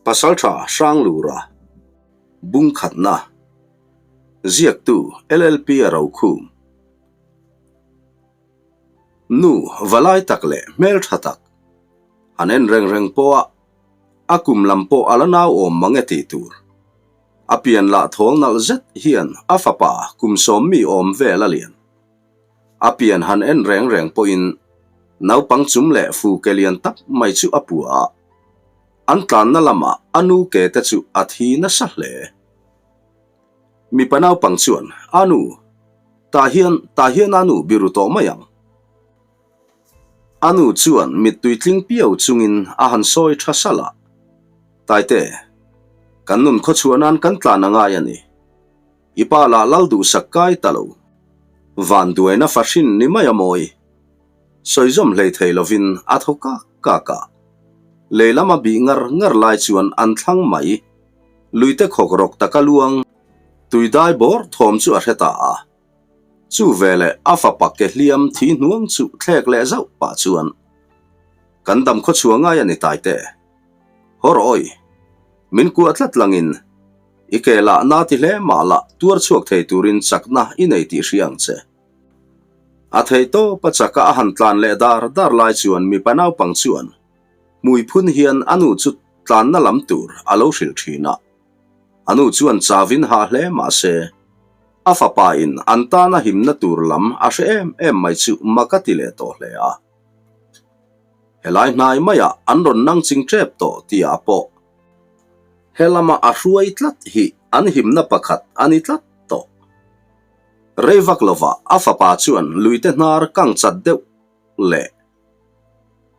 Pasaltha Hranglura Bungkhatna Ziaktu LLP a rokhum Nu valai tak leh hmeltha tak han en reng reng pawh a, a kum lam pawh a la nau awm mang e tih tur. A pian lah thawl nalh zet hian a fapa kum sawmmi awm vel a lian. A pian han en reng reng pawhin naupang chum leh fu ke lian tak mai chu a pua a, an tlanna lamah a nu ke te chu a thi nasa hle. Mipa naupang chuan, A nu, tah hian, tah hian a nu biru tawh mai ang. A nu chuan mittui tling piau chungin a han sawi tha salh a, Taite, kan nun khawchhuah nan kan tlan a ngai a ni. I pa lah lal duhsak kai ta lo. Van duaina fahrin ni mai a mawi. Sawi zawm hlei thei lovin a thaw kak kak a. Lei lama bih ngar ngar lai chuan an thlang mai. Luite khawk rawk taka luang tui dai bawr thawm chu a hre ta a. Chu veleh a fapa ke hliam thi hnuang chu thlek leh zauh pah chuan, Kan dam khaw chhuah ngai a ni Taite. Haw rawh awi. Min kuah tlat langin i ke lah na ti hle mah lah tuar chhuak thei turin chakna i nei tih hria ang che. A thei tawp a chaka a han tlan leh dar dar lai chuan mipa naupang chuan hmui phun hian a nu chu tlanna lam tur a lo hrilh thin a. A nu chuan chauin hah hle mah se, a fapa in an tana himna tur lam a hre em em mai chu mak a ti leh tawh hle a. Helai hnai maiah an rawn nang ching tep tawh tihah pawh helama a hruai tlat hi an himna pakhat a ni tlat tawh. Rei vak lovah a fapa chuan luite hnar kang chat deuh leh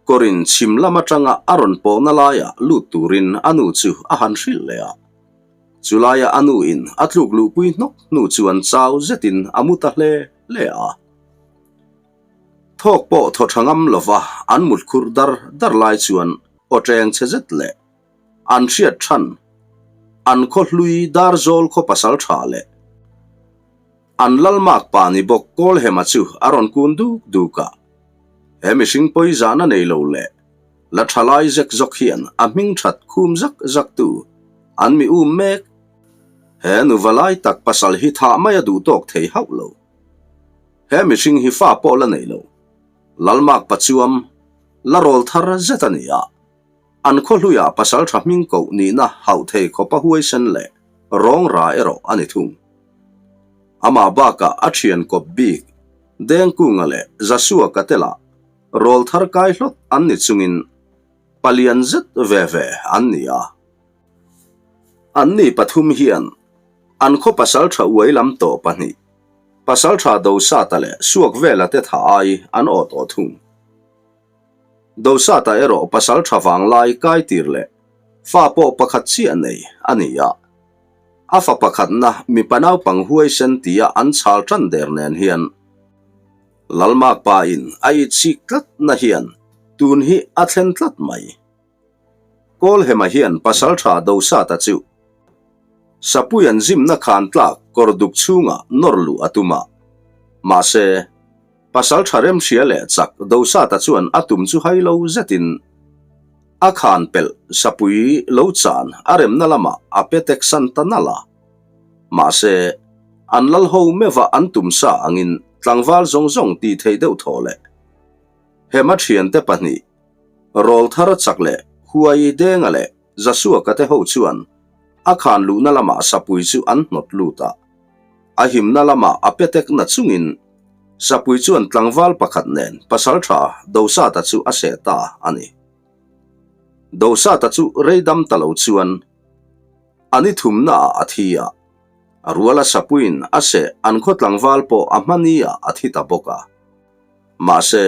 kawrin chhim lam atanga a rawn pawhna laiah lut turin a nu chu a han hrilh leh a. Chulaia a nu in a tluk luhpui hnawk hnu chuan chau zetin a mu ta hle hle a. Thawk pawh thaw tha ngam lova an mut khurh dar dar lai chuan aw teng che zet leh an hriat than an khaw hlui dar zawl khaw pasal tha leh an lalmak pa ni bawk Kawlhema chu a rawn kun duk duk a. He mihring pawi zahna nei lo leh la tha lai zek zawk hian a hming that khum zak zak tu an mi um mek. He nuva lai tak pasal hi thah mai a duh tawk thei hauh lo. He mihring hi fa pawh la nei lo. Lalmak pachuam la rawl thar zet a ni a. An khaw hluiah pasal tha hming koh nihna hauh thei khawpa huaisen leh rawng ra erawh a ni thung. Amah bakah a thian kawp bik Dengkunga leh Zasua Katela rawl thar kai hlawt an ni chungin palian zet ve ve an ni a. Anni pathum hian an khaw pasal tha uai lam tawh pahnih Pasaltha Dosata leh Suakvela te tha ai an aw tawh thung. Dosata erawh pasaltha vanglai kai tir leh fa pawh pakhat chiah nei a ni a. A fa pakhatna mipa naupang huaisen tia an chhal tan der nen hian Lalmak pa in a itsik tlat na hian tun hi a thlen tlat mai. Kawlhema hian pasaltha Dosata chu Sapui an zimna khan tlak kawr duk chhungah nawr luh a tum a. Mahse, pasaltha remhria leh chak Dosata chuan a tum chu hai lo zetin a khan pelh Sapui lo chan a remna lamah a pe tek san ta nalh a. Mahse, an lal ho meuha an tum sa angin tlangval zawng zawng tih theih deuh thaw leh Hema thiante pahnih Rawl thar chak leh Huai Denga leh Zasuaka te ho chuan a khan luhna lamah sapui chu an hnawt lut a. A himna lamah a petek na chungin sapui chuan tlangval pakhat nen pasaltha Dosata chu a seh ta a ni. Dosata chu rei dam ta lo chuan a ni thumna ah a thi a, a ruala sapuiin a seh an khaw tlangval pawh a hmani ah a thi ta bawk a. Mahse,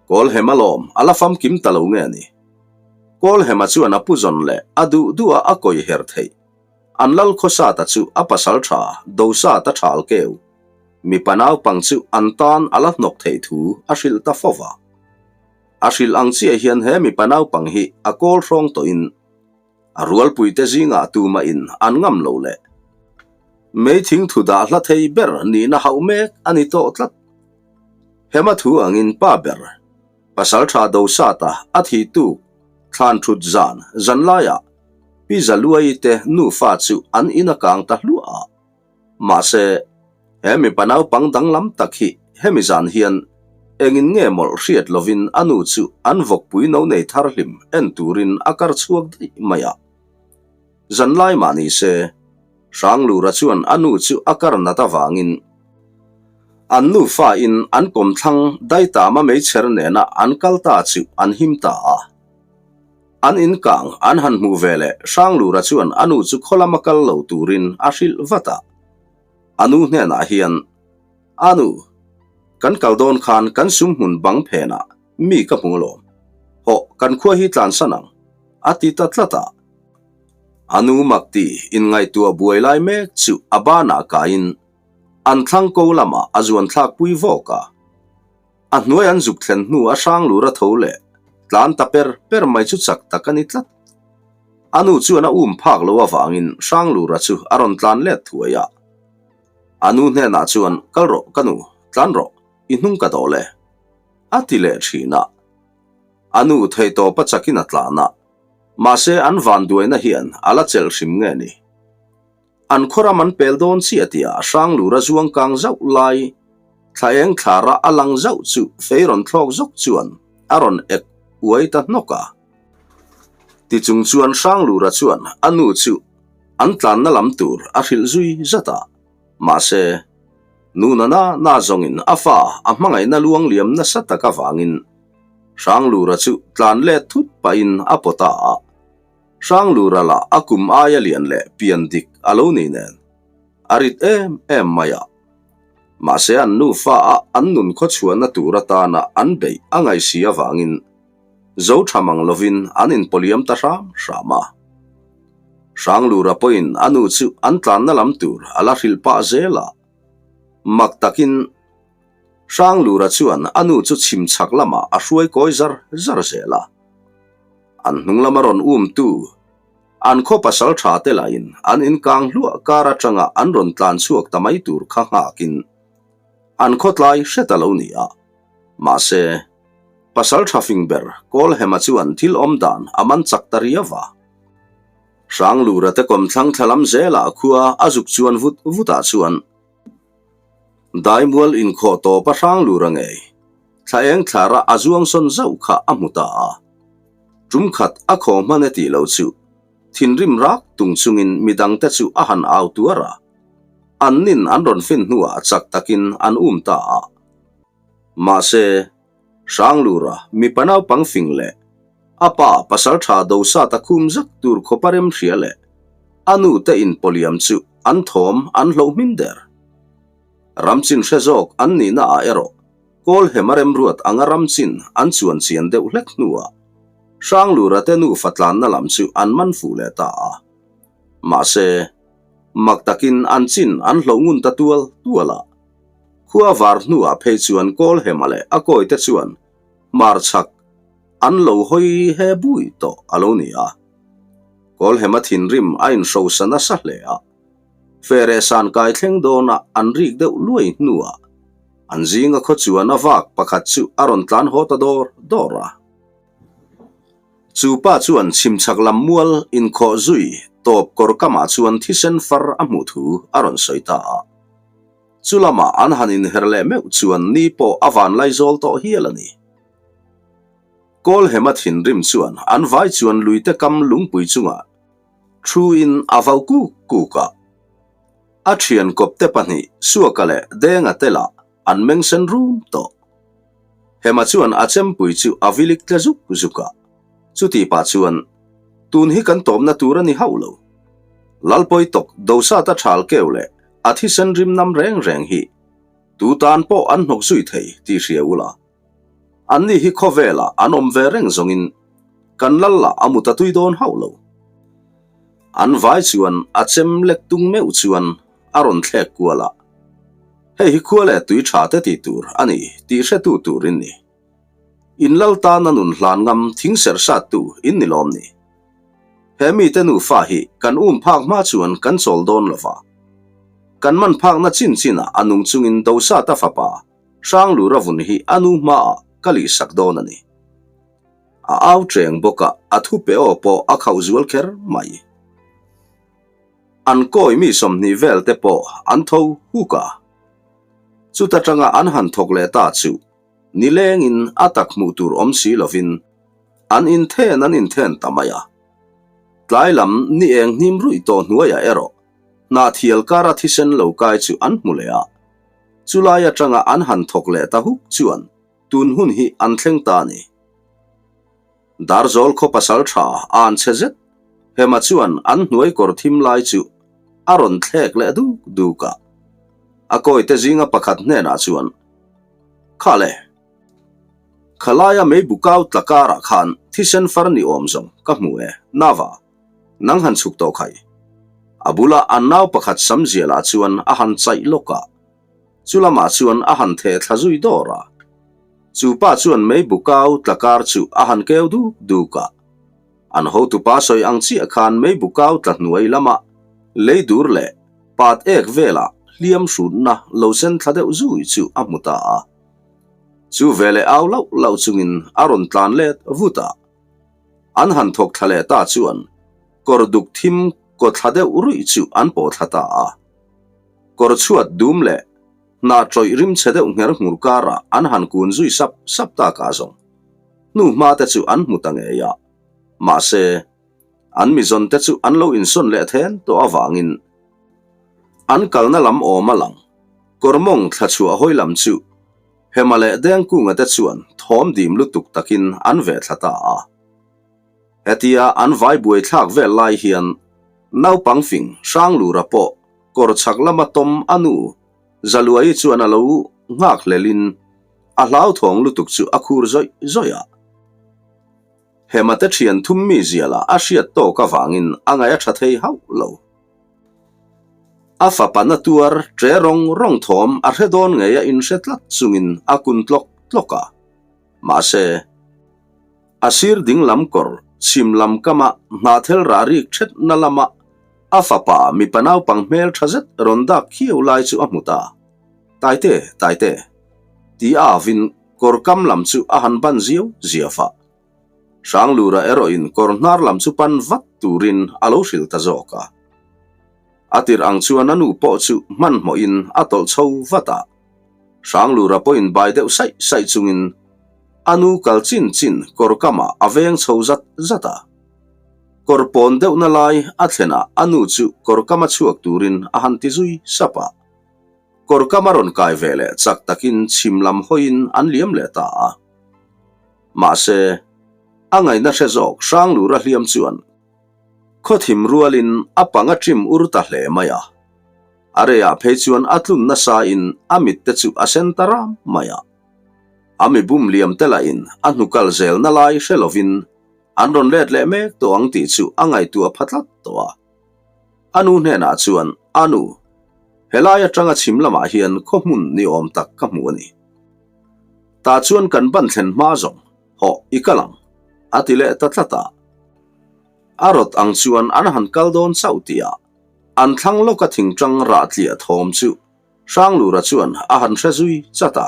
Kawlhema lawm a la famkim ta lo nge a ni. Kawlhema chuan a puzawn leh a duh duh a a kawi her theih. An lal khawsata chu a pasal tha Dosata thal keu. Mipa naupang chu an tan a la hnawk theih thu a hrilh ta fo va. A hrilh ang chiah hian he mipa naupang hi a kawl hrawng tawhin a rualpuite zingah tumahin an ngam lo leh mei thing thu dah hla thei ber nihna hauh mek a ni tawh tlat. Hema thu angin pa ber pasal tha Dosata a thih tuk thlan thut zan zan laiah. Pi Zaluaii te nufa chu an in a kang ta hluah a. Mahse, he mipa naupang danglam tak hi hemi zan hian engin nge mawlh hriat lovin a nu chu an vawkpui no nei thar hlim en turin a kar chhuak daih mai a. Zanlai mah ni se, Hranglura chuan a nu chu a kar nat avangin an nufa in an kawmthlang daitama meichher nena an kal ta chu an him ta a. An in kang an han hmuh ve leh Hranglura chuan a nu chu khaw lama kal lo turin a hrilh vat a. A nu hnenah hian, A nu, kan kal dawn khan kan sum hmun bang phenah mi ka hmu alawm. Hawh, kan khua hi tlansan ang, a ti ta tlat a. A nu mak ti inngaihtuah buai lai mek chu a banah kaiin an thlang ko lamah a zuan thlak pui vawk a. A hnuai an zuk thlen hnu a hrang lur a tho leh tlan ta per per mai chu chak tak a ni tlat. A nu chuan a um phak lo avangin hrang lura chu a rawn tlan let thuai a. A nu hnenah chuan kal rawh ka nu, tlan rawh, i hnung ka dawh le. A ti leh thin a. A nu theihtawp a chakin a tlan a. Mahse an vanduaina hian a la chelh hrim nge ni? An khawram an pel dawn chiah tia Hranglura zuang kang zauh lai, thla eng thlara a lang zauh chu fei rawn thlawk zawk chuan a rawn ek uai ta hnawk a. Tichung chuan Hranglura chuan a nu chu an tlanna lam tur a hrilh zui zat a. Mahse, nu na na na zawngin a fa a hmangaihna luang liam nasa tak avangin Hranglura chu tlan let thut pahin a pawt a a. Hranglura lah a kum aia lian leh pian dik a lo ni nen a rit em em mai a. Mahse an nufa a an nun khawchhuahna tur atana an beih a ngaihsi avangin zo tha mang lovin an inpawliam ta hram hram a. Hranglura pawhin a nu chu an tlanna lam tur a la hrilh pah zel a. Mak takin Hranglura chuan a nu chu chhim chhak lamah a hruai kawi zar zar zel a. An hnung lama rawn umtu an khaw pasal tha te lahin an inkang hluah kar atanga an rawn tlan chhuak ta mai tur kha nghakin an khawtlai hre ta lo ni a. Mahse, pasal tha fing ber Kawlhema chuan thil awm dan a man chak ta riau a. Hranglura te kawmthlang thla lam zelah khua a zuk chuan vut vutah chuan Daimual inkhawh tawp a hrang lur a ngei. Thla eng thlara a zuang sawn zauh kha a hmu ta a. Tum khat a khaw hman e tih lo chu thinrim rak tung chungin midangte chu a han au tuar a. An nin an rawn fin hnuah chak takin an um ta a. Mahse, Hranglura mipa naupang fing leh a pa pasal tha dosat a khum zak tur khawpa rem hria leh a nu te inpawliam chu an thawm an hloh hmin der. Ramchin hre zawk an nihna ah erawh Kawlhema remruat anga ramchin an chuan chian deuh hlek hnuah Hranglura te nufa tlanna lam chu an man fuh leh ta a. Mahse, mak takin an chin an hloh ngun ta tual tual a. Khua var hnuah phei chuan Kawlhema leh a kawite chuan hmarchhak an lo hawi he bui tawh a lo ni a. Kawlhema thinrim a inhrosa nasa hle a. Fere san kai thleng dawna an rik deuh luai hnuah an zinga khaw chuan a vak pakhat chu a rawn tlan haw ta dawr dawr a. Chu pa chuan chhimchhak lam mual inkhawh zui tawp kawr kamah chuan thisen far a hmuh thu a rawn sawi ta a. Chu lamah an han inher leh meuh chuan ni pawh a van laizawl tawh hial a ni. Kawlhema thinrim chuan an vai chuan luite kam lungpui chungah thuin a vau kuk kuk a. A thian kawpte pahnih Suaka leh Denga te lah an meng sen rum tawh. Hema chuan a chempui chu a vilik tle zuk zuk a. Chuti pah chuan, Tun hi kan tawpna tur a ni hauh lo. Lalpawi tawk Dosata thal keu leh a thisen rim nam reng reng hi tu tan pawh an hnawk zui thei tih hria ula. Anni hi khawvelah an awm ve reng zawngin kan lal lah a mut a tui dawn hauh lo. An vai chuan a chem lek tung meuh chuan a rawn thlek kual a, Hei hi khua leh tui tha te tih tur a ni tih hretu tur in ni. In lal tana nun hlan ngam thing serh sat tu in ni lawm ni. He mite nufa hi kan um phak hma chuan kan chawl dawn lo va. Kan man phakna chin chinah a nung chungin Dosata fapa Hranglura vun hi a nu hmaah ka lihsak dawn a ni. A au ṭeng bawk a, a thupe aw pawh a khauh zual kher mai. An kawi mi 20 vel te pawh an tho huk a. Chuta tanga an han thawk leh ta chu nilengin a tak hmuh tur awm si lovin an inthen an inthen ta mai a. Tlai lam ni eng hnim ruih tawh hnuaiah erawh hnahthial kara thisen lo kai chu an hmu leh a. Chulai atanga an han thawk leh ta huk chuan tun hun hi an thleng ta a ni. Darzawl khaw pasal tha a an chhe zet, Hema chuan an hnuai kawr thim lai chu a rawn thlek leh duk duk a. A kawite zinga pakhat hnenah chuan, Kha le, khalaia meibu kau tla karah khan thisen far ni awm zawng ka hmu e, Nava, nang han chhuk tawh khai. A bula an nau pakhat sam zialah chuan a han chaih lawk a. Chu lamah chuan a han theh thla zui dawr a. Chu pa chuan meibu kau tla kar chu a han keu duk duk a. An hotupa sawi ang chiah khan meibu kau tla hnuai lama lei dur leh pat ek vela hliam hrutna lo sen thla deuh zui chu a hmu ta a. Chu veleh au lauh lauh chungin a rawn tlan let vut a. An han thawk thla leh ta chuan kawr duk thim kaw thla deuh ruih chu an pawh thla ta a. Kawr chhuat dum leh hnah tawih rim chhe deuh ngher nghur karah an han kun zui sap sap tak a zawng. Hnu hma te chu an hmu ta ngei a. Mahse, an mizawn te chu an lo insawn leh then tawh avangin an kalna lam awm a lang. Kawr mawng thla chhuah hawi lam chu Hema leh Dengkunga te chuan thawm dim lutuk takin an veh thla ta a. Hetia an vai buai thlak vel lai hian naupang fing Hranglura pawh kawr chhak lama tawm a nu Zaluai chuan a lo nghak hlelin a hlauthawng lutuk chu a khur zawih zawih a. Hemate thian thum mi zialah a hriat tawk avangin a ngaih a tha thei hauh lo. A fapa na tuar tre rawng rawng thawm a hre dawn ngei a inhre tlat chungin a kun tlawk tlawk a. Mahse. A sir ding lam kawr chhim lam kama hnahthel rah rik thet na lama a fapa mipa naupang hmel tha zet rawn dak khiau lai chu a hmu ta. Taite, Taite. Ti a avin kawr kam lam chu a han ban ziau ziau a. Hranglura erawhin kawr hnar lam chu pan vat turin a lo hrilh ta zawk a. A tirh ang chuan a nu pawh chu hmanhmawhin a tawlh chho vat a. Hranglura pawhin bai deuh saih saih chungin a nu kal chin chin kawr kamah a veng chho zat zat a. Kawr pawn deuhna lai a thlenah a nu chu kawr kama chhuak turin a han ti zui sap a. Kawr kama rawn kai ve leh chak takin chhim lam hawiin an liam leh ta a. Mahse, a ngaihna hre zawk Hranglura hliam chuan Khawthim rualin a pang a ṭim ur ta hle mai a. A reiah phei chuan a tlun nasain a mit te chu a sen ta ram mai a. A mi bum liam te lahin a hnukal zelna lai hre lovin an rawn let leh mek tawh ang tih chu a ngaihtuah pha tlat tawh a. A nu hnenah chuan, A nu, helai atanga chhim lamah hian khaw hmun ni awm tak ka hmu a ni. Tah chuan kan ban thlen hma zawng, hawh i kal ang, a ti leh ta tlat a. A rawt ang chuan an han kal dawn chauh tihah an thlang lawka thingtang rah tliah thawm chu Hranglura chuan a han hre zui chat a.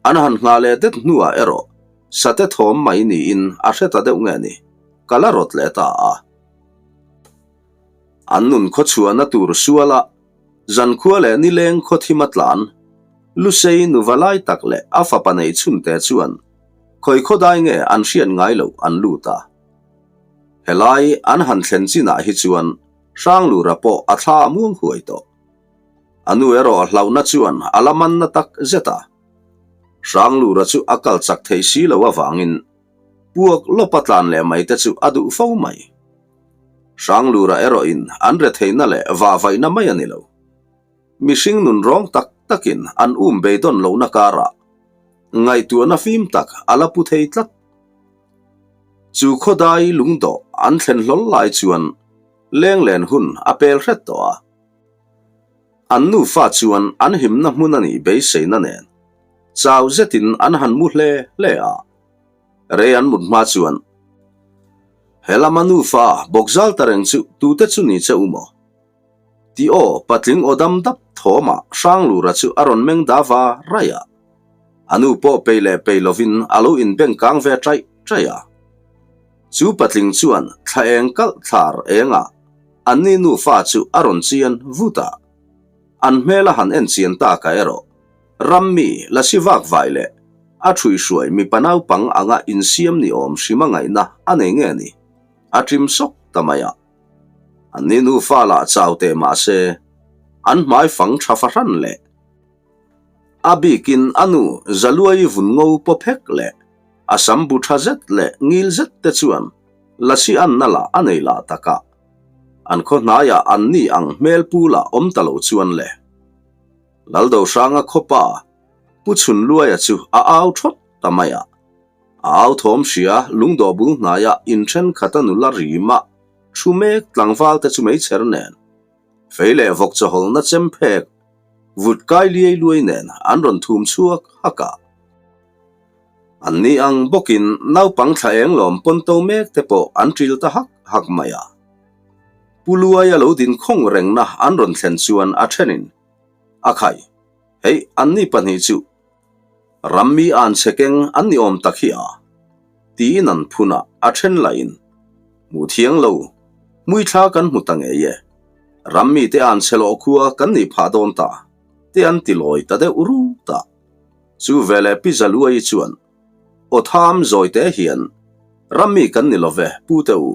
An han nghah leh det hnuah erawh sate thawm mai niin a hre ta deuh nge ni, kal a rawt leh ta a. An nun khawchhuahna tur suala zankhua leh nileng khawthim a tlan, Lusei nuva lai tak leh a fapa nei chhunte chuan khawi khawdai nge an hriat ngai loh an lut a. Helai an han thlen chinah hi chuan Hranglura pawh a thla a muang huai tawh. A nu erawh a hlauhna chuan a la man na tak zet a. Hranglura chu a kal chak thei si lo avangin puak lawpa tlan leh mai te chu a duh fo mai. Hranglura erawhin an retheihna leh vahvaihna mai a ni lo. Mihring nun rawng tak takin an um beidawn lohna karah ngaihtuahna fim tak a la pu thei tlat. Chu khawdai lungdawh an thlen hlawl lai chuan lenglen hun a pel hret tawh a. An nufa chuan an himna hmun a nih beiseina nen chau zetin an han mu hle hle a. Rei an mut hma chuan Helama nufa bawkzal ta reng chu tute chu ni che u maw? Ti aw, patling aw dam dap thawmah Hranglura chu a rawn meng da va raih a. A nu pawh pei leh pei lovin a lo inbeng kang ve ṭaih ṭaih a. Chu patling chuan thla eng kalh thlar engah. Anni nufa chu a rawn chian vut a. An hmel a han en chian takah erawh ram mi lasi vak vai leh a ṭhuihhruai mipa naupang anga insiam ni awm hrima ngaihna a nei nge ni? A ṭim sawk ta mai a. Anni nufa lah chau teh mah se an hmai fang ṭha fahran leh a bikin a nu Zaluai vun ngo paw phek leh a sam bu ṭha zet leh ngil zet te chuan lasi anna lah a nei lah tak a. An khaw hnaiah an ni ang hmel pu lah awm ta lo chuan le. Laldohranga khawpa Pu Chhunluaia chu a au thawt ta mai a. A au thawm hria lungdawh bul hnaia inthenkhat a nula rima thu mek tlangval te chu meichher nen fei leh vawk chawhawlna chem phek vut kai liai luai nen an rawn thum chhuak hak a. An ni ang bawkin naupang thla eng lawm pawn to mek te pawh an ṭil ta hak hak mai a. Pu Luaia lo din khawng rengna an rawn thlen chuan a ṭhenin a khai. Hei, anni pahnih chu rammi an chhe keng an ni awm tak hi a, tiin an phun a, a ṭhen lahin hmuh thiang lo, hmuithla kan hmu ta ngei e, rammi te an chhe lawh khua kan nih phah dawn ta, te an ti lawi ta deuh rut a. Chu veleh Pi Zaluai chuan aw tham zawi te hian, Rammi kan ni lo ve, Pu te u,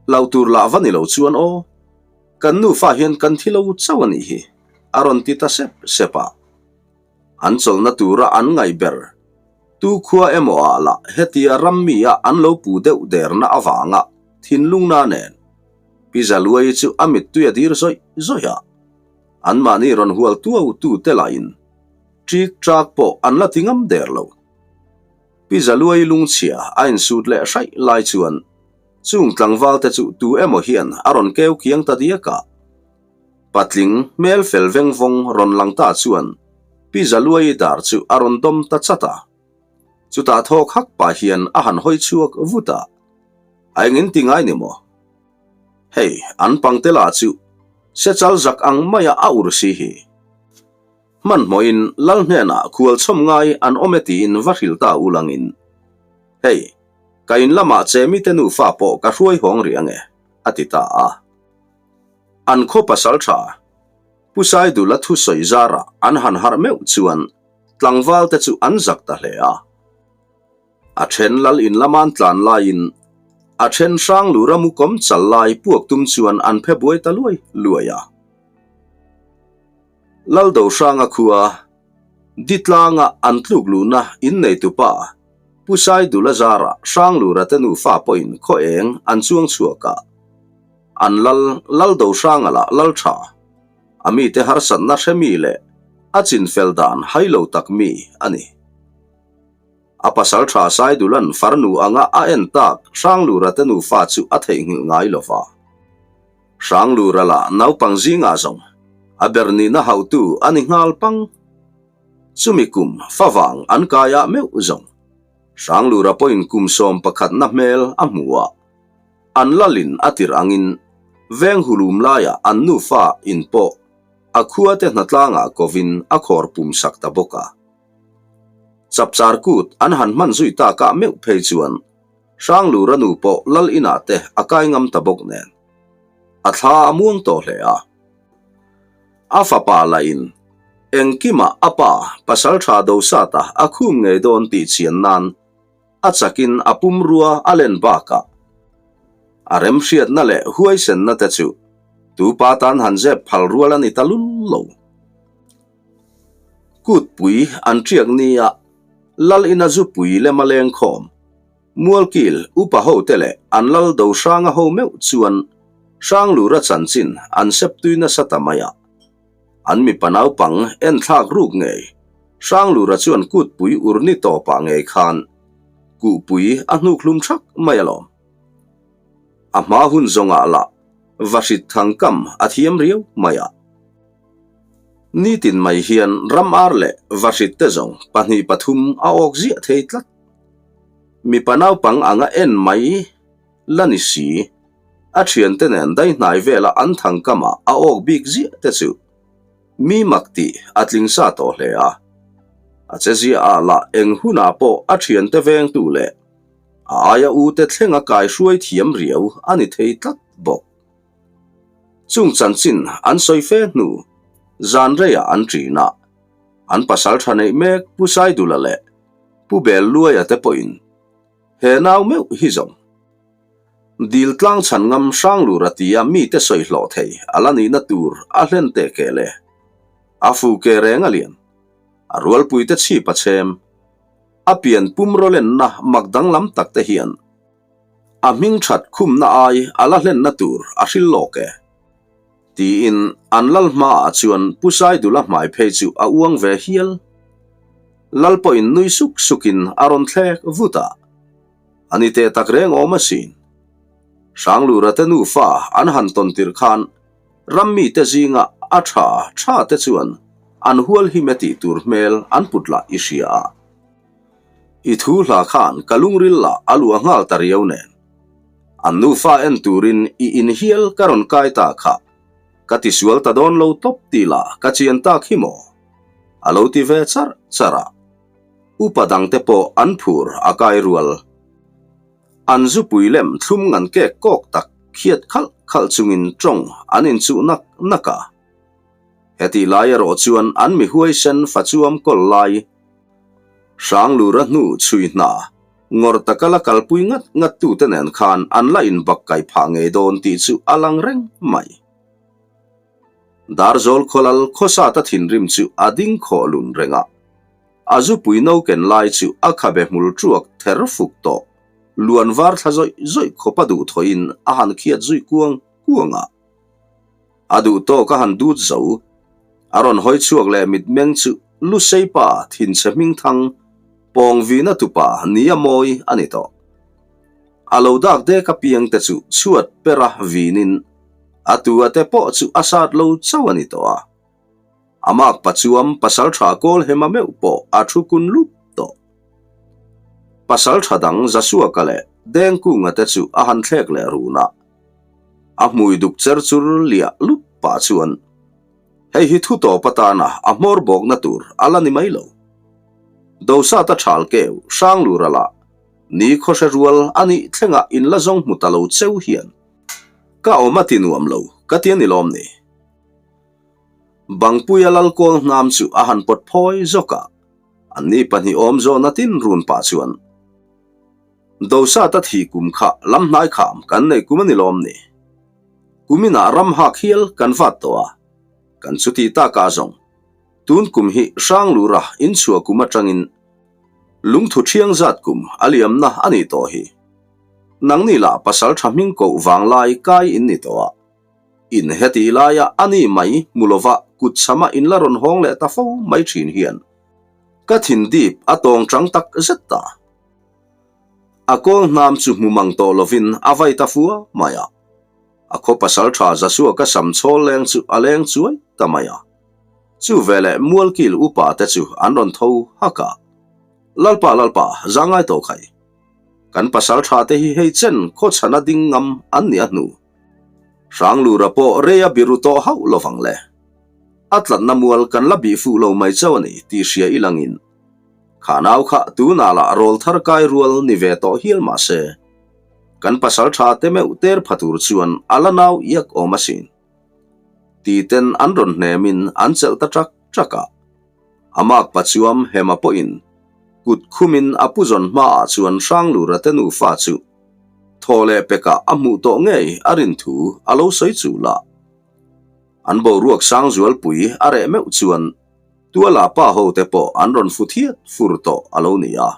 hlauh tur lah va ni lo chuan aw, kan nufa hian kan thi lo chauh a nih hi, a rawn ti ta sep sep a. An chawlhna tura an ngaih ber tu khua emaw ah lah hetia rammi a an lo pu deuh derna avanga thinlungna nen Pi Zaluai chu a mittui a dir zawih zawih a. Anmahni rawn hual tuau tu te lahin ṭik ṭak pawh an la ti ngam der lo. Pi Zaluai lungchhia a insut leh hraih lai chuan chung tlangval te chu tu emaw hian a rawn keu kiang ta diak a. Patling hmel fel veng vawng rawn lang ta chuan Pi Zaluai dar chu a rawn dawm ta chat a. Chutah thawk hak pah hian a han hawi chhuak vut a, A engin ti ngai ni maw? Hei, an pangte lah chu sechal zak ang maia a ur si hi. Hmanhmawhin Lal hnenah khual chhawm ngai an awm e tiin va hrilh ta ulangin, Hei, ka in lamah che mite nufa pawh ka hruai hawng rih ange, a ti ta a. An khaw pasal tha Pu Saidula thusawi zarah an han harh meuh chuan tlangval te chu an zak ta hle a. A then lal in lama an tlan laiin a then hrang lura mu kawm chal lai puak tum chuan an phe buai ta luai luai a. Lal Dohranga khua Ditlanga an tluk luhna in neitupa Pu Saidula zarah Hranglura te nufa pawhin khaw eng an chuang chhuak a. An lal, Lal Dohranga lah lal tha, a mite harsatna hre mi leh a chinfel dan hai lo tak mi a ni. A pasal tha Saidulan farnu anga a en tak Hranglura te nufa chu a theihnghilh ngai lo va. Hranglura lah naupang zingah zawng a ber nihna hauhtu a ni nghal pang. Chumi kum favang an kaiah meuh zawng Hranglura pawhin kum 11na hmel a hmu a. An lalin a tirh angin veng hulum laiah an nufa in pawh a khuate hnatlangah kovin a khawr pum sak ta bawk a. Chapchar kut an han hman zui takah meuh phei chuan Hranglura nu pawh lal inah te a kai ngam ta bawk nen a thla a muang tawh hle a. A fapa lahin engkimah a pa pasaltha Dosata a khum ngei dawn tih chian nan a chakin a pumrua a len bakah a remhriatna leh huaisenna te chu tu pa tan han zep phal rual a ni ta lul lo. Kutpui an ṭiak nia Lal ina zupui lema lengkhawm Mualkil upa hote leh an lal do hranga ho meuh chuan Hranglura chanchin an sep tui nasa ta mai a. An mipa naupang enthlak ruk ngei Hranglura chuan kutpui urni tawpah ngei khan kuhpui a hnuk hlum thak mai alawm. A hma hun zawngah lah vahrit thangkam a thiam riau mai a. Nitin mai hian ram ar leh vahrit te zawng pahnih pathum a awk ziah thei tlat. Mipa naupang anga en mai la ni si, a thiante nen daihnai vela an thangkamah a awk bik ziah te chu mi mak tih a tling sa tawh hle a. A che ziah ah lah eng hunah pawh a thiante vengtu leh a aia ute thlenga kaihruai thiam riau a ni thei tlat bawk. Chung chanchin an sawi fe hnu zan reiah an ṭin a, an pasal ṭha neih mek Pu Saidula leh Pu Belluaia te pawhin he nau meuh hi zawng dil tlang chhan ngam Hranglur a tia mite sawi hlawh thei a la nihna tur a hlen teh ke le. A fu ke reng a lian. A rualpuite chhip a chhem. A pian pum rawlenna mak danglam tak te hian a hming that khumna ai a la hlenna tur a hril lawk e. Tiin an lal hmaah chuan Pu Saidula hmai phei chu a uang ve hial. Lal pawhin nui suk sukin a rawn thlek vut a. A ni teh tak reng awm asin. Hranglura te nufa an han tawn tirh khan ram mite zinga a tha tha te chuan an hual him e tih tur hmel an put lah i hria a. I thu hla khan ka lungril lah a luah nghal ta riau nen. An nufa en turin i inhial ka rawn kai ta kha. Ka tisual ta dawn lo tawp tih lah ka chian tak hi maw? A lo ti ve char char a. Upa dangte pawh an phur a kai rual. An zupui lem thlum ngan kek kawk tak khiat khalh khalh chungin tawng an inchuh nak nak a. Hetih lai erawh chuan an mi huaisen fachuam kawl lai Hranglura hnu chhui hna ngawr taka la kalpui ngat ngat tute nen khan an la inbak kai phah ngei dawn tih chu a lang reng mai. Darzawl khawlal khawsata thinrim chu a ding khawh lun reng a, a zupui no ken lai chu a khabe hmul tuak ther fuk tawh, luan var thla zawih zawih khawp a duhthawhin a han khiat zui kuang kuang a. A duh tawk a han dut zo. A rawn hawi chhuak leh mitmeng chu Lusei pa thinchhe hmingthang pawng vina tupa nia mawi a ni tawh. A lo dak dek apiang te chu chhuat pera vinin a tu a te pawh chu a sat lo chauh a ni tawh a. A mak pachuam pasal tha kawl hema meuh pawh a thu kun lup tawh. Pasal tha dang Zasuaka leh Dengkunga te chu a han thlek leh run a. A hmui duk cher chur liah lup pah chuan hei hi thu tawp atana a hmawr bawkna tur a la ni mai lo. Dosata thal keu Hranglura lah ni khawhre rual a nih thlenga in la zawng hmu ta lo cheu hian ka awm a ti nuam lo ka ti a ni lawm ni. Bangpuia lalkawl hnam chu a han pawt phawi zawk a, anni pahnih awm zawna tin run pah chuan Dosata thih kum kha lam hnai kham kan neih kum a ni lawm ni. Kuminah ram hak hial kan vat tawh a, kan chuti takah zawng tun kum hi Hranglura inchhuah kum atangin lungthu thiang zat kum a liamna a nih tawh hi. Nangni lah pasal tha hming koh vanglai kai in ni tawh a, in heti laia a ni mai hmu lova kut chhama in la rawn hawng leh ta fo mai thin hian ka thin dip a tawng chang tak zet ta. A kawl hnam chu hmu mang tawh lovin a vai ta fua mai a. A khaw pasal tha Zasua ka sam chhawl leng chu a leng chuai ta mai a. Chu veleh Mualkil upa te chu an rawn tho hak a. Lalpa Lalpa, za ngai tawh khai. Kan pasal tha te hi hei chen khaw chhana ding ngam an ni a hnu. Hranglura pawh rei a biru tawh hauh lovang le. A tlatna mual kan la bih fuh lo mai chauh a ni tih hria ilangin. Kha nau kha tunah lah rawl thar kai rual ni ve tawh hial mah se, kan pasal tha te meuh ter pha tur chuan a la nau iak awm asin. Ti ten an rawn hnemin an chelh ta ṭak ṭak a. A mak pa chuam Hema pawhin kut khumin a pu zawn hmaah chuan Hranglura te nufa chu thaw leh pekah a hmuh tawh ngei a rin thu a lo sawi chul a. An boruak Sangzualpui a reh meuh chuan Tuala pa ho te pawh an rawn fu thiat fur tawh a lo ni a.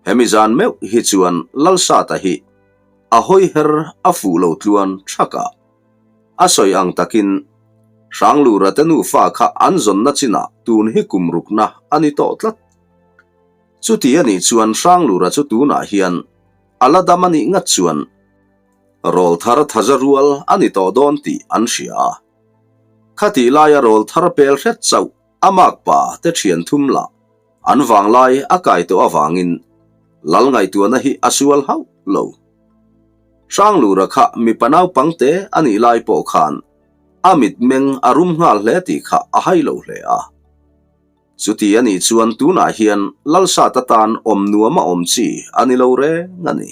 Hemi zan meuh hi chuan Lalsata hi a hawi her a fuh lo tluan thak a. A sawi ang takin Hranglura te nufa kha an zawnna chinah tun hi kum rukna a ni tawh tlat. Chuti a nih chuan Hranglura chu tunah hian a la dam a nih ngat chuan rawlthar thaza rual a ni tawh dawn tih an hria a. Khatih laia rawl thar pel hret chauh a makpa te thian thum lah an vanglai a kai tawh avangin Lal ngaihtuahna hi a sual hauh lo. Hranglura kha mipa naupang te a nih lai pawh khan a mitmeng a rum nghal hle tih kha a hai lo hle a. Chuti a nih chuan tunah hian Lalsat atan awm nuam a awm chi a ni lo reng a ni.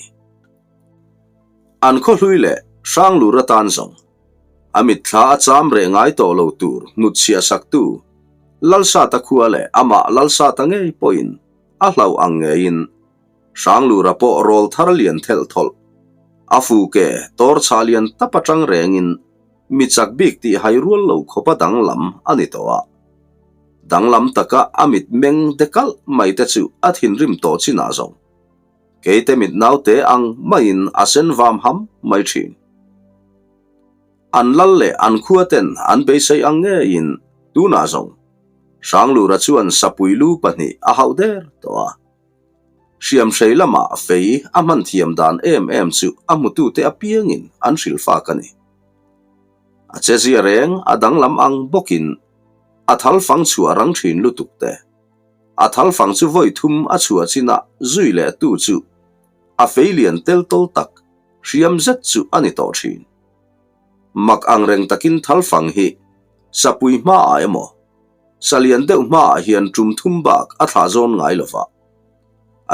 An khawhlui leh Hranglur atan zawng. A mitthla a cham reh ngai tawh lo tur hnutchhiah saktu Lalsata khua leh amah Lalsata ngei pawhin a hlauh ang ngeiin Hranglura pawh rawl thar lian thelh thawlh a fuke tawr chhah lian tap atang rengin mi chak bik tih hai rual lo khawpa danglam a ni tawh a. Danglam taka a mitmeng de kalh mai te chu a thinrim tawh chinah zawng. Keite mit naute ang maiin a sen vam ham mai thin. An lal leh an khua ten an beisei ang ngeiin tunah zawng Hranglura chuan sapui lu pahnih a hauh der tawh a. Hriamhrei lamah fei a hman thiam dan em em chu a hmutute apiangin an hrilh fak a ni. A chezia reng a danglam ang bawkin a thal fang chhuah rang thin lutuk te. A thal fang chu vawi thum a chhuah chinah zui leh tu chu a fei lian tel tawl tak hriam zet chu a ni tawh thin. Mak ang reng takin thal fang hi sapui hmaah emaw sa lian deuh hmaah hian tum thum bak a thlah zawn ngai lo va.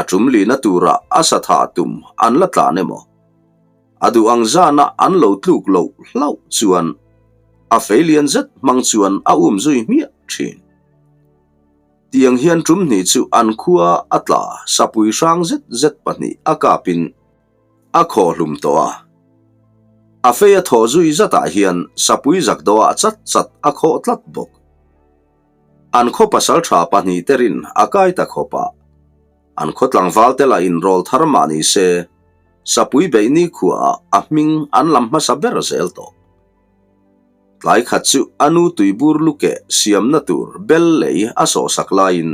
A tum lina turah a sa thah tum an la tlan emaw a duh ang zana an lo tluk loh hlauh chuan a fei lian zet hmang chuan a um zui hmiah thin. Tiang hian tum hnih chu an khua a tla sapui hrang zet zet pahnih a kapin a khaw hlum tawh a. A fei a thawh zui zatah hian sapui zak dawhah chat chat a khawh tlat bawk. An khaw pasal tha pahnih te rin a kai ta khawp a. An khaw tlangval te lah inrawl thar mah ni se sapui beih nikhuaah a hming an lam hmasa ber zel tawh. Tlai khat chu a nu tuibur lukeh siamna tur bel lei a sawhsak laiin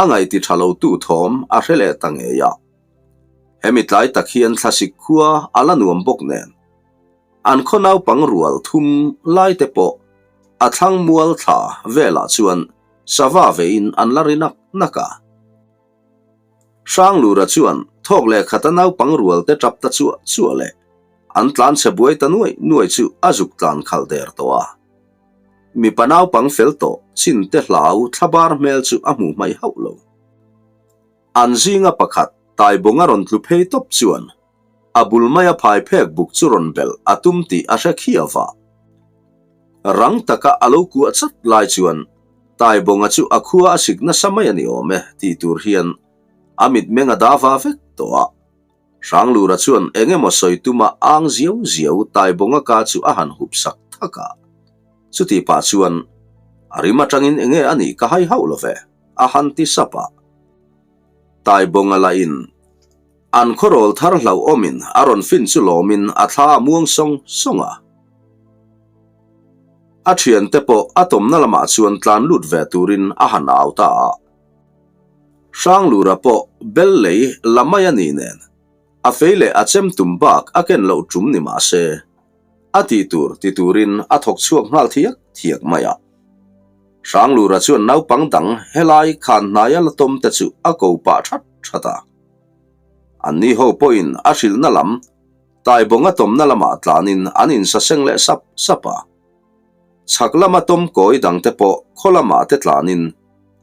a ngaihti tha lo tu thawm a hre leh ta ngei a. Hemi tlai tak hian thlasik khua a la nuam bawk nen an khaw naupang rual thum lai te pawh a thlang mual thla velah chuan sava vein an la ri nak nak a. Hranglura chuan thawk leh khata naupang rual te tap ta chuah chuah leh an tlan chhe buai ta nuai nuai chu a zuk tlan khalh der tawh a. Mipa naupang fel tawh chin te hlau thlabar hmel chu a hmuh hmaih hauh lo. An zinga pakhat Taibawnga rawn tlu phei tawp chuan a bul maia phai phek buk chu rawn belh a tum tih a hre khiau va. Rang taka a lo kuah chat lai chuan Taibawnga chu a khua a sik nasa mai a ni awm e tih tur hian a mitmeng a da va vek tawh a. Hranglura chuan eng emaw sawi tuma ang ziau ziau Taibawnga ka chu a han hup sak thak a. Chutih pah chuan a rim atangin enge a nih ka hai hauh lo ve a han ti sap a. Taibawnga lahin An khawrawl thar hlauhawmin a rawn fin chu lawmin a thla a muang sawng sawng a. A thiante pawh a tawmna lamah chuan tlan lut ve turin a han au ta a. Hranglura pawh bel lei la mai a ni nen, a fei leh a chem tum bak a ken loh tum ni mah se, a tih tur ti turin a thawk chhuak nghal thiak thiak mai a. Hranglura chuan naupang dang helai khan hnaia la tawm te chu a ko pah that that a. Anni ho pawhin a hrilhna lam, Taibawnga tawmna lamah tlanin an insaseng leh sap sap a. Chhak lama tawm kawi dangte pawh khaw lamah te tlanin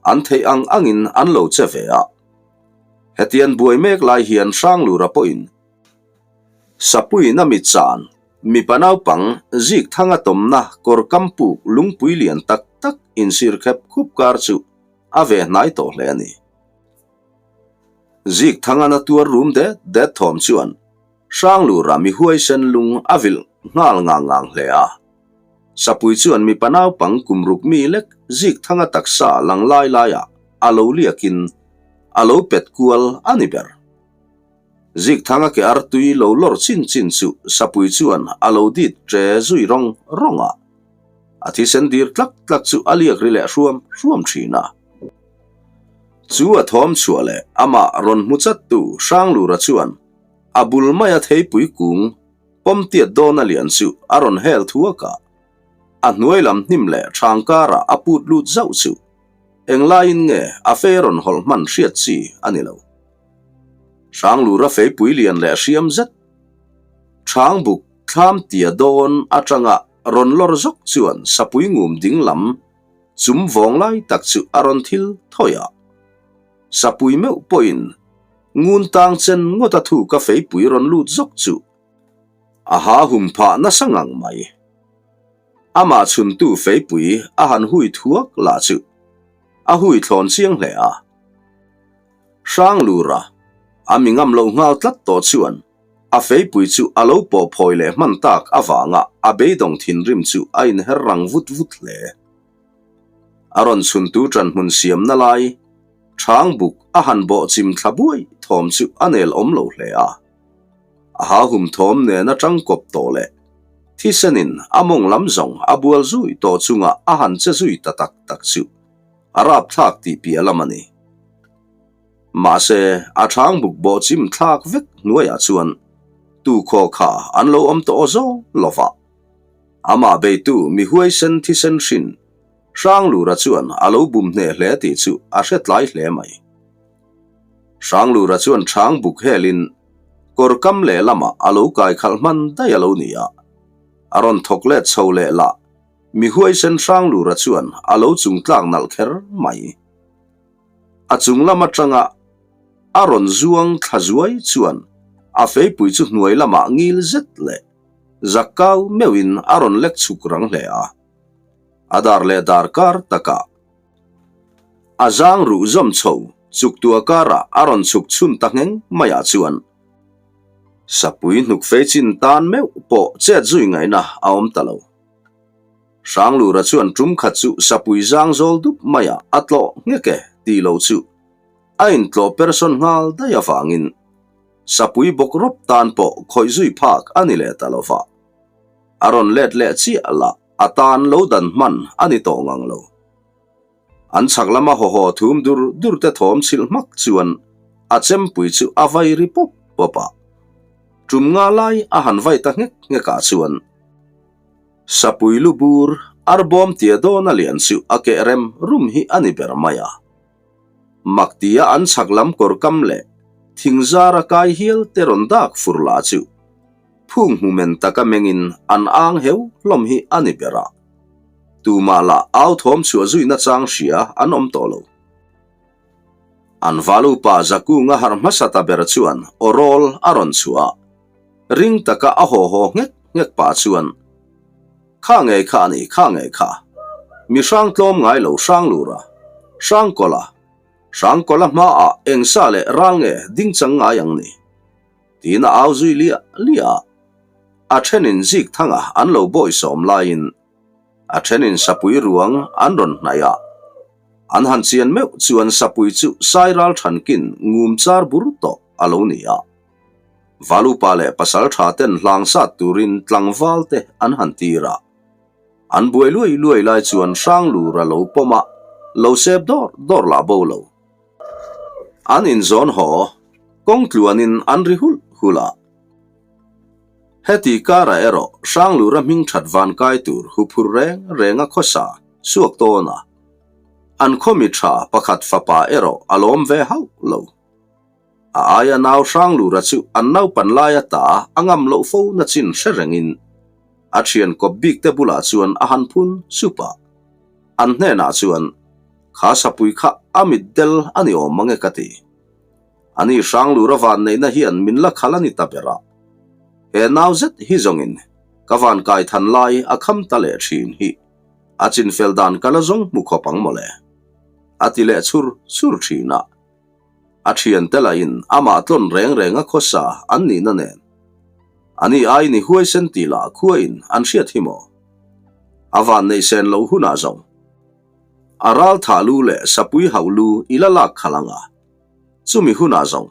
an theih ang angin an lo che ve a. Hetian buai mek lai hian Hranglura pawhin Sapuiin a mit chan mipa naupang zik thanga tawmna kawr kam puk lungpui lian tak tak insir khep khup kar chu a ve hnai tawh hle a ni. Zik thangana tuar rum det det thawm chuan Hranglura mi huaisen lung a vilh nghal ngang ngang hle a. Sapui chuan mipa naupang kum ruk mi lek zik thanga taksa lang lai laiah a lo liakin a lo pet kual a ni ber. Zik thanga ke artui lo lawr chin chin chu Sapui chuan a lo dit ṭe zui rawng rawng a. A thisen dir tlak tlak chu a liak ri leh hruam hruam thin a. Chu a thawm chhuah leh amah rawn hmu chattu Hranglura chuan a bul maia theipui kung pawm tiat dawn a lian chu a rawn hel thuak a, a hnuai lam hnim leh hrang karah a put lut zauh chu englaiin nge a fei rawn hawlh hman hriat chi a ni lo. Hranglura feipui lian leh hriam zet hrang buk thlam tia dawn atanga rawn lawr zawk chuan sapui ngum ding lam Chum vawng lai tak chu a rawn thil thawi a. Sapui meuh pawhin ngun tang chen ngawt a thu ka feipui rawn lut zawk chu a ha hum phah nasa ngang mai. Amah chhuntu feipui a han hui thuak lah chu a hui thlawn chiang hle a. Hranglura a mi ngam lo nghal tlat tawh chuan a feipui chu a lo pawh phawi leh hman tak avanga a beidawng thinrim chu a inher rang vut vut hle. A rawn chhuntu ṭanhmun siamna lai Chhang buk a han bawh chim thla buai thawm chu a nel awm lo hle a. A ha hum thawm nen a tang kawp tawh leh thisenin a mawng lam zawng a bual zui tawh chungah a han che zui ta tak tak chu a rapthlak tih piah lam a ni. Mahse, a chhang buk bawh chim thlak vek hnuaiah chuan tu khaw kha an lo awm tawh zawng lo va. Amah beitu mi huaisen thisen hrin Hranglura chuan a lo bum hneh hle tih chu a hre tlai hle mai. Hranglura chuan chhang buk helin kawr kam lehlamah a lo kai khalh hman daih a lo ni a, a rawn thawk let chho leh lah mi huaisen Hranglura chuan a lo chung tlak nalh kher mai. A chung lam atanga a rawn zuang thla zuai chuan a feipui chu hnuai lamah ngil zet leh zakkau meuhin a rawn lek chhuk rang hle a. A dar leh dar kar takah a zang ruh zawm chho chuk tua karah a rawn chhuk chhun ta ngheng maiah chuan sapui hnuk fei chin tan meuh pawh chet zui ngaihna a awm ta lo. Hranglura chuan tum khat chu sapui zang zawl dup maiah a tlawh nghek e tih lo chu a intlawh person nghal daih avangin sapui bawk rawp tan pawh khawih zui phak a ni leh ta lo va. A rawn let leh chiah lah a tan lo dan hman a ni tawh ngang lo. An chhak lama hawhaw thum dur dur te thawm chhilh hmak chuan a chempui chu a vai ri pawp pawp a. Tum nga lai a han vai ta nghek nghek ah chuan Sapui lu bur arbawm tia dawn a lian chu a keh rem rum hi a ni ber mai a. Mak tia an chhak lam kawr kam leh thing zar a kai hial te rawn dak fur lah chu Phung hmu men taka mengin an ang heu hlawm hi a ni ber a. Tumah lah au thawm chhuah zuihna chang hria an awm tawh lo. An valupa Zakunga harh hmasa ta ber chuan aw rawl a rawn chhuah a, ring taka a haw haw nghek nghek pah chuan, Kha ngei kha a ni, kha ngei kha. Mi hrang tlawm ngai lo Hranglura, Hrangkawla, Hrangkawla hmaah eng sa leh ral nge dingchang ngai ang ni? Tiin a au zui liah liah a. A thenin zik thanga an lo bawisawm laiin a thenin sapui ruang an rawn hnaih a. An han chian meuh chuan sapui chu sairal thankin ngum char bur tawh a lo ni a. Valupa leh pasal tha ten hlang sat turin tlangval te an han tir a. An buai luai luai lai chuan Hranglur a lo pawm a, lo sep dawr dawr lah bo lo. An inzawn haw, kawng tluanin an ri hulh hulh a. Heti karah erawh Hranglura hming that van kai tur huphur reng reng a khawsa suak tawn a. An khaw mi tha pakhat fapa erawh a lawm ve hauh lo. A aia nau Hranglura chu an naupan lai ata a ngam loh fo na chin hre rengin a thian kawp bik te bulah chuan a han phun sup a. An hnenah chuan Kha sapui kha a mitdel a ni awm mang e ka ti. Ani Hranglura van neihna hian min la khal a ni ta ber a. He nau zet hi zawngin ka van kai than lai a kham ta leh thin hi a chinfel dan ka la zawng hmu khawp ang mawle. A ti leh chhur chhur thin a. A thiante lahin amah tlawn reng reng a khawsa an nihna nen. Ani ai ni huaisen tih lah khuain an hriat hi maw? A van neihsen loh hunah zawng. A ral thah lu leh sapui hauh lu i la lak khalh ang a, chumi hunah zawng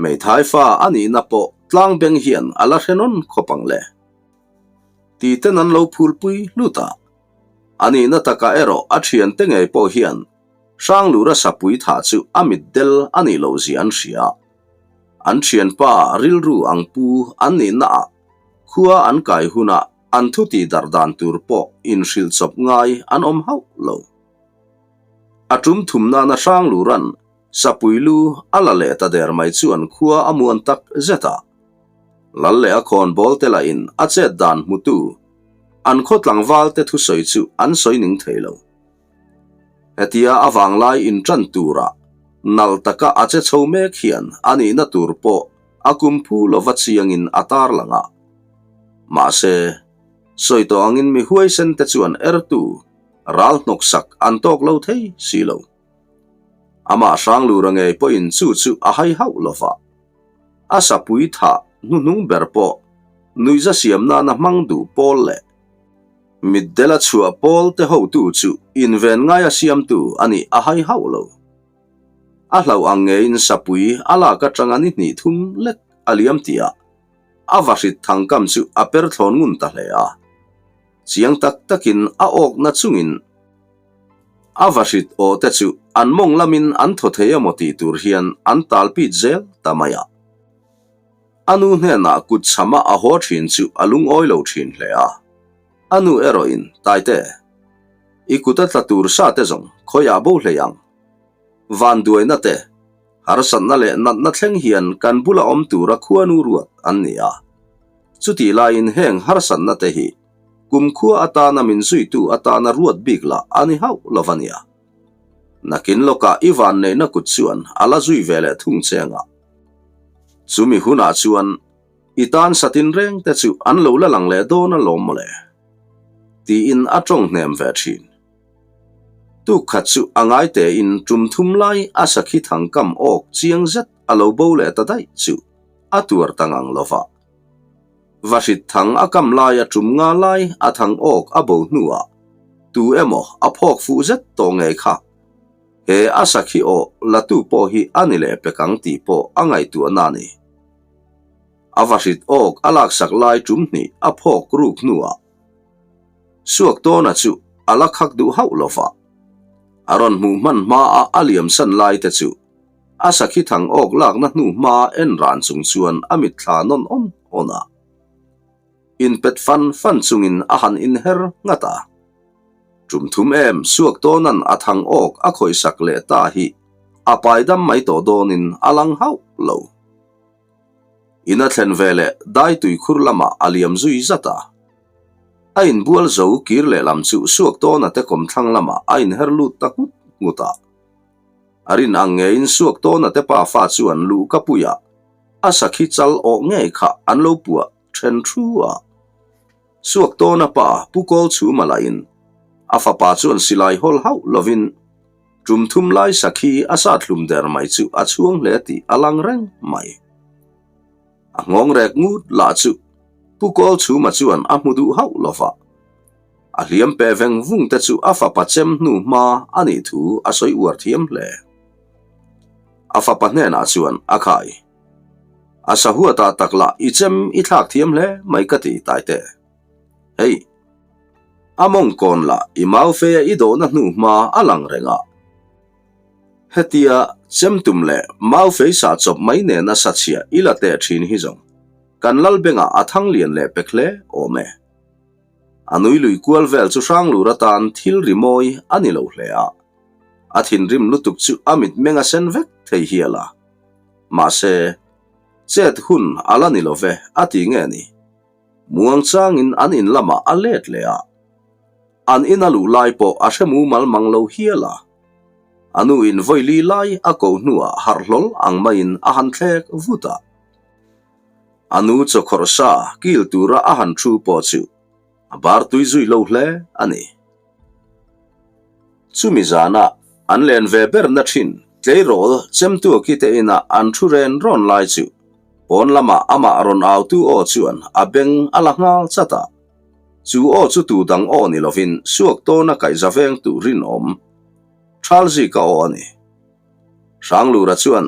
Meithai fa a nihna pawh tlang beng hian a la hre nawn khawp ang le. Titen an lo phulpui hlut a, a nihna takah erawh a thiante ngei pawh hian Hranglura sapui thah chu a mitdel a nih loh zia an hria. An thianpa rilru ang pu an nihnaah khua an kai hunah An thu tih darh dan tur pawh inhrilh chawp ngai an awm hauh lo. A tum thum nana Hranglura'n Sapui lu a la leh ta der mai chu an khua a muan tak zet a. Lal leh a khawnbawl te lahin a chet dan hmutu an khaw tlangval te thusawi chu an sawi ning thei lo. Hetia a vanglai inṭan turah nal taka a che chho mek hian a nihna tur pawh a kum phu lova chiangin a tarlang a. Mahse, Sawi tawh angin mi huaisen te chuan ertu ral hnawksak an tawk lo thei si lo. Amah Hranglura ngei pawhin chu chu a hai hauh lo va. A sapui thah hnuhnung ber pawh nuihza siam nana hmang duh pawl leh mitdela chhuah pawl te hotu chu inven ngaia siamtu a nih a hai hauh lo. A hlauh ang ngeiin sapui a lak atanga ni hnih thum lek a liam tihah a vahrit thangkam chu a per thlawn ngun ta hle a. Chiang tak takin a awkna chungin a vahrit aw te chu an mawng lamin an thaw thei emaw tih tur hian an tal pit zel ta mai a. A nu hnenah kut chhama a haw thin chu a lungawi lo thin hle a. A nu erawhin, Taite, i kut a tla tur sa te zawng khawiah bo hlei ang. Vanduaina te, harsatna leh natna thleng hian kan bula awm tura khuanu ruat an ni a. Chutih laiin heng harsatna te hi kumkhua atana min zuitu atana ruat bik lah a ni hauh lo va nia. Nakin lawkah i vanneihna kut chuan a la zui ve leh thung cheng a. Chumi hunah chuan i tan satin reng te chu an lo la lang leh dawn alawm mawle. Tiin a tawng hnem ve thin. Tuk khat chu a ngai tein tum thum lai a sakhi thangkam awk chiang zet a lo bo leh ta daih chu a tuar ta ngang lo va. Vahrit thang a kam laia tum nga lai a thang awk a bo hnuah tu emaw a phawk fuh zet tawh ngei kha. He a sakhi aw la tu pawh hi a ni leh pek ang tih pawh a ngaihtuahna a ni. A vahrit awk a laksak lai tum hnih a phawk ruk hnuah Suak tawna chu a la khak duh hauh lo va. A rawn hmuh hman hmaa a liam san lai te chu a sakhi thang awk lakna hnu hmaa en ran chung chuan a mitthla nawn awn awn a. Inpet fan fan chungin a han inher nghat a. Tum thum em suak tawna'n a thang awk a khawihsak leh ta hi a paidam mai tawh dawnin a lang hauh lo. In a thlen veleh dai tuikhur lamah a liam zui zat a. A inbual zo kir lehlam chu suak tawna te kawmthlang lamah a inher lut ta nghut nghut a. A rin ang ngeiin suak tawna te pafa chuan luhka puiah a sakhi chal awh ngei kha an lo puah then thu a. Suak tawna pa Pu Kawl chhuma lahin a fapa chuan silai hawl hauh lovin Tum thum lai sakhi a sat hlum der mai chu a chhuang hle tih a lang reng mai. A nghawng rek ngut lah chu Pu Kawl Chhuma chuan a hmu duh hauh lo va. A hliam pe veng vung te chu a fapa chem hnu hma a nih thu a sawi uar thiam hle. A fapa hnenah chuan a khai. A sahuatah tak lah i chem i thlak thiam hle mai ka ti Taite. Hei. A mawng kawn lah i mau feia i dawhna hnu hma a lang reng a. Hetia chemtum leh mau fei sah chawp mai nena sa chhia i la teh thin hi zawng kan lal bengah a thang lian leh pek hle awm e. A nui lui kual vel chu Hranglur atan thil ri mawi a ni lo hle a. A thinrim lutuk chu a mitmeng a sen vek thei hial a. Mahse, chet hun a la ni lo ve a ti nge ni? Muang changin an in lamah a let leh a, an in a luh lai pawh a hre mumal mang lo hial a. A nu in vawi li lai a ko hnuah harh hlawl ang maiin a han thlek vut a. A nu chawkhawrh sa kil tura a han thu pawh chu a bar tui zui lo hle a ni. Chumi zana an len ve berna thin tleirawl Chemtuaki te inah an thu ren rawn lai chu pawn lamah amah rawn autu aw chuan a beng a la nghal chat a. Chu aw chu tu dang aw ni lovin suak tawna kaihza veng tur rinawm Thalzika aw a ni. Hranglura chuan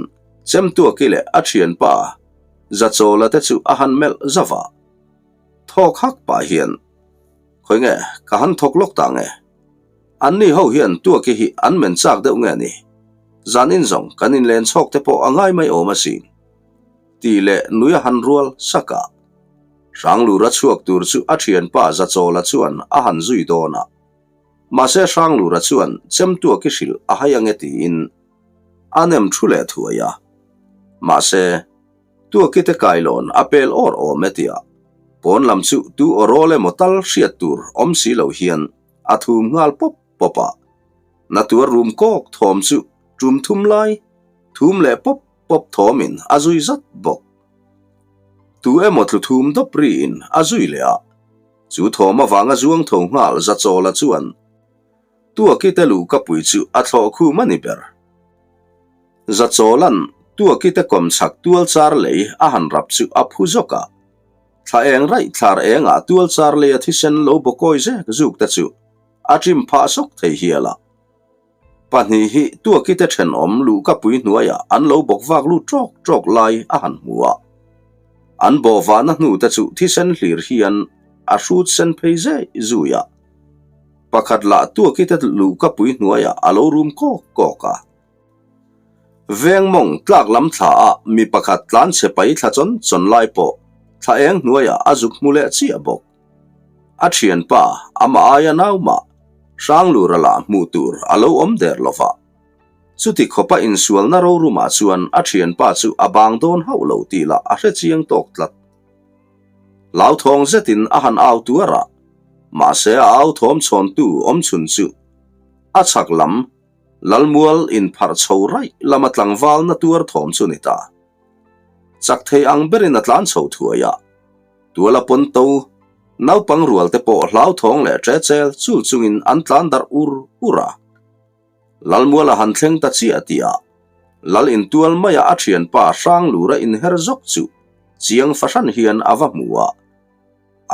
Chemtuaki leh a thianpa Zachawla te chu a han melh zauh a. Thawk hak pah hian Khawi nge, ka han thawk lawk ta nge? Anni ho hian tuaki hi an men chak deuh nge ni? Zan in zawng kan inlen chhawk te pawh a ngai mai awm asin. Tih leh nui a han rual sak a. Hranglura chhuak tur chu a thianpa Zachawla chuan a han zui dawn a. Mahse Hranglura chuan chem tuaki hrilh a hai ange tiin a nem thu leh thuai a. Mahse. Tuakite kailawn a pel awr awm e tia pawn lam chu tu aw rawl emaw tal hriat tur awm si lo hian a thum nghal pawp pawp a. Na tuar rum kawk thawm chu tum thum lai thum leh pawp pawp thawmin a zui zat bawk. Tu emaw tlu thum dawp riin a zui leh a. Chu thawm avanga zuang tho nghal Zachawla chuan Tuakite luhkapui chu a thlawh khum a ni ber. Zachawla'n Tuakite kawmchhak tual char lei a han rap chu a phu zawk a. Thla eng raih thlar engah tual char leia thisen lo bawkawi zek zuk te chu a ṭim phah sawk thei hial a. Pahnih hi Tuakite ṭhenawm luhkapui hnuaiah an lo bawk vak lut ṭawk ṭawk lai a han hmu a. An bawhvahna hnute chu thisen hlir hian a hrut sen phei zei zui a. Pakhat lah Tuakite luhkapui hnuaiah a lo rum kawk kawk a. Veng mawng tlak lam thla ah mi pakhat tlan chhe pai thla chawn chawn lai pawh thla eng hnuaiah a zuk hmu leh chiah bawk. A thianpa, amah aia nau mah, Hranglura lah hmuh tur a lo awm der lo va. Chuti khawpa insualna rorumah chuan a thianpa chu a bang dawn hauh lo tih lah a hre chiang tawk tlat. Hlauthawng zetin a han au tuar a, mahse a au thawm chhawntu awmchhun chu a chhak lam Lalmual inpharh chho raih lama tlangval na tuar thawm chu ni ta. Chak thei ang berin a tlan chho thuai a. Tuala pawn to, naupang rual te pawh hlauthawng leh ṭe chel chul chungin an tlan darh ur ur a. Lalmual a han thleng ta chiah tih ah, Lal intual maia a ṭhianpa Hranglura inher zawk chu chiang fahran hian a va hmu a.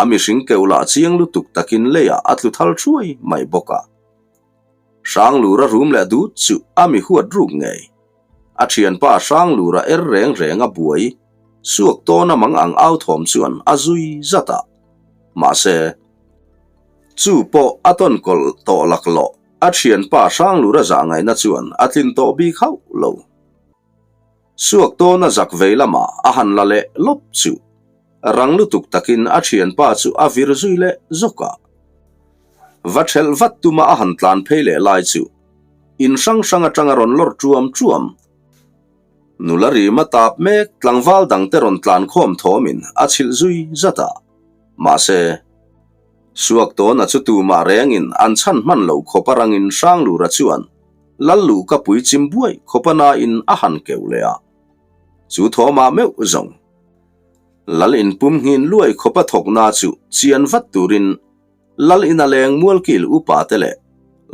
A mihring keuh lah chiang lutuk takin leiah a tlu thal thuai mai bawk a. Hranglura rum leh dut chu a mi huat ruk ngei. A thianpa Hranglura er reng reng a buai suak tawn a mang ang au thawm chuan a zui zat a. Mahse, chu pawh a tawn kawlh tawh laklawh a thianpa Hranglura zah ngaihna chuan a tlin tawh bik hauh lo. Suak tawna zak vei lamah a han la leh lawp chu rang lutuk takin a thianpa chu a vir zui leh zawk a. Va thelh vat tuma a han tlan phei leh lai chu in hrang hrang atanga rawn lawr ṭuam ṭuam. Nula rima tap mek tlangval dangte rawn tlan khawm thawmin a chhilh zui zat a. Mahse, Suak tawna chu tumah rengin an chhan hman loh khawp a rangin Hranglura chuan Lal luhka pui chim buai khawp a nain a han keuh leh a, chu thawmah meuh zawng. Lal in pum nghin luai khawp a thawkna chu chian vat turin Lal in a leng mualkil upa te leh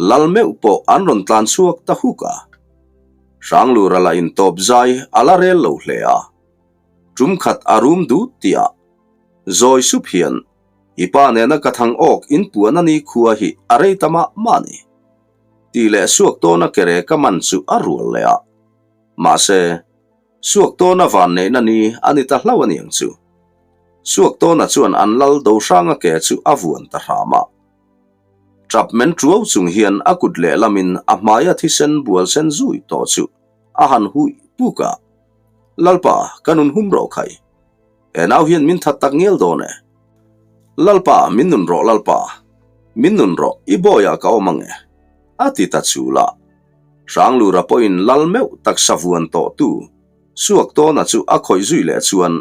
Lal meuh pawh an rawn tlan chhuak ta huk a. Hranglura lah in tawp zai a la rel lo hle a, tum khat a rum dut tih ah zawi sup hian i pa nena ka thang awk in puan a ni khua hi a rei ta mah mah a ni. Tih leh suak tawna kere ka man chu a rual leh a. Mahse, suak tawna van neihna ni a ni ta hlauh a niang chu. Suak tawna chuan an lal do hranga ke chu a vuan ta hram a. Tap men tuau chung hian a kut lehlamin a hmaia thisen bual sen zui tawh chu a han huih puk a. Lalpa, ka nun hum rawh khai. He nau hian min that tak ngial dawn e. Lalpa, min nun rawh Lalpa. Min nun rawh, i bawiah ka awm ang e. A ti ta chul a. Hranglura pawhin lal meuh taksa vuan tawh tu Suak tawna chu a khawih zui leh chuan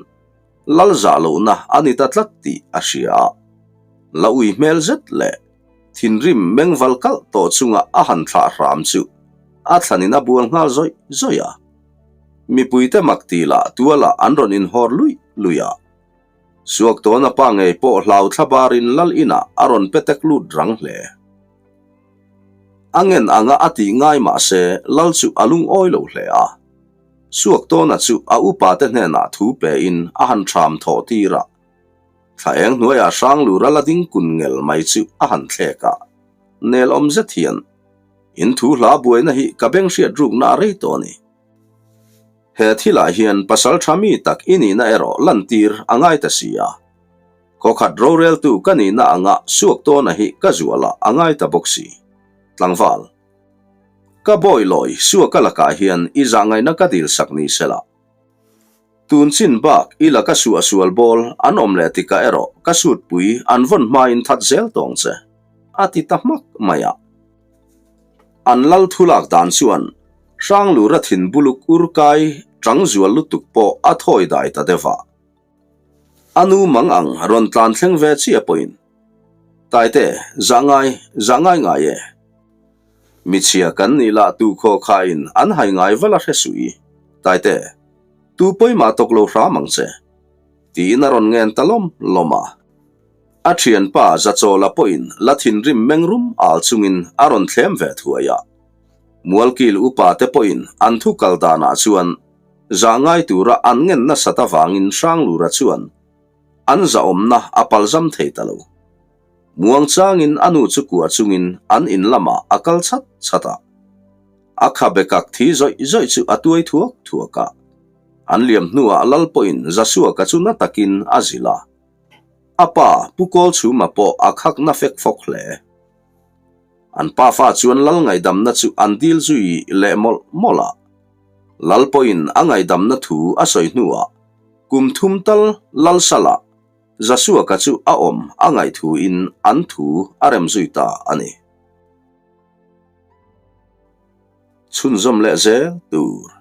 lal zah lohna a ni ta tlat tih a hria a. La ui hmel zet leh thinrim mengval kalh tawh chunga a han thlah hram chu a thlanin a bual nghal zawih zawih a. Mipuite mak ti lah tualah an rawn inhawr luih luih a. Suak tawna pa ngei pawh hlau thla barin lal inah a rawn pe tek lut rang hle. A ngen anga a tih ngai mah se lal chu a lungawi lo hle a. Suak tawna chu a upate hnenah thu pein a han ṭham thawh tir a. Thla eng hnuaiah Hranglura la ding kun ngel mai chu a han thlek a. Nel awm zet hian In thu hla buaina hi ka beng hriat rukna a rei tawh a ni. He thilah hian pasal tha mi tak i nihna erawh lantir a ngai ta si a. Khawkhat roreltu ka nihna anga suak tawna hi ka zualah a ngai ta bawk si. Tlangval. Ka bawi lawi suaka lakah hian i zahngaihna ka dil sak ni sela. Tun chin bak i laka suahsual bawl an awm leh tikah erawh ka sutpui an vawn hmain that zel tawng che, a ti ta hmak mai a. An lal thulak dan chuan Hranglura thin buluk ur kai chang zual lutuk pawh a thawi dai ta deuh a. A nu mang ang rawn tlan thleng ve chiah pawhin, Taite, zah ngai, zah ngai ngai e. Michhia kan nih lah tu khaw khain an hai ngai vala hre suh i, Taite, tu pawimah tawk lo hram ang che, tiin a rawn ngen ta lawm lawm a. A thianpa Zachawla pawhin la thinrim meng rum al chungin a rawn thlem ve thuai a. Mualkil upa te pawhin an thu kal danah chuan zah ngai tura an ngen nasat avangin Hranglura chuan an zahawmna a palzam thei ta lo. Muangchangin a nu chu kuah chungin an in lamah a kal chhat chhat a. A khabe kak thi zawih zawih chu a tuai thuak thuak a. An liam hnuah Lal pawhin Zasuaka chu na takin a zilh a. A pa Pu Kawlchhuma pawh a khak na fek fawk hle. An pafa chuan Lal ngaihdamna chu an dil zui leh mawlh mawlh a. Lal pawhin a ngaihdamna thu a sawi hnuah kum thum tal Lal salah Zasuaka chu a awm a ngaih thuin an thu a rem zui ta a ni. Chhunzawm leh zel tur.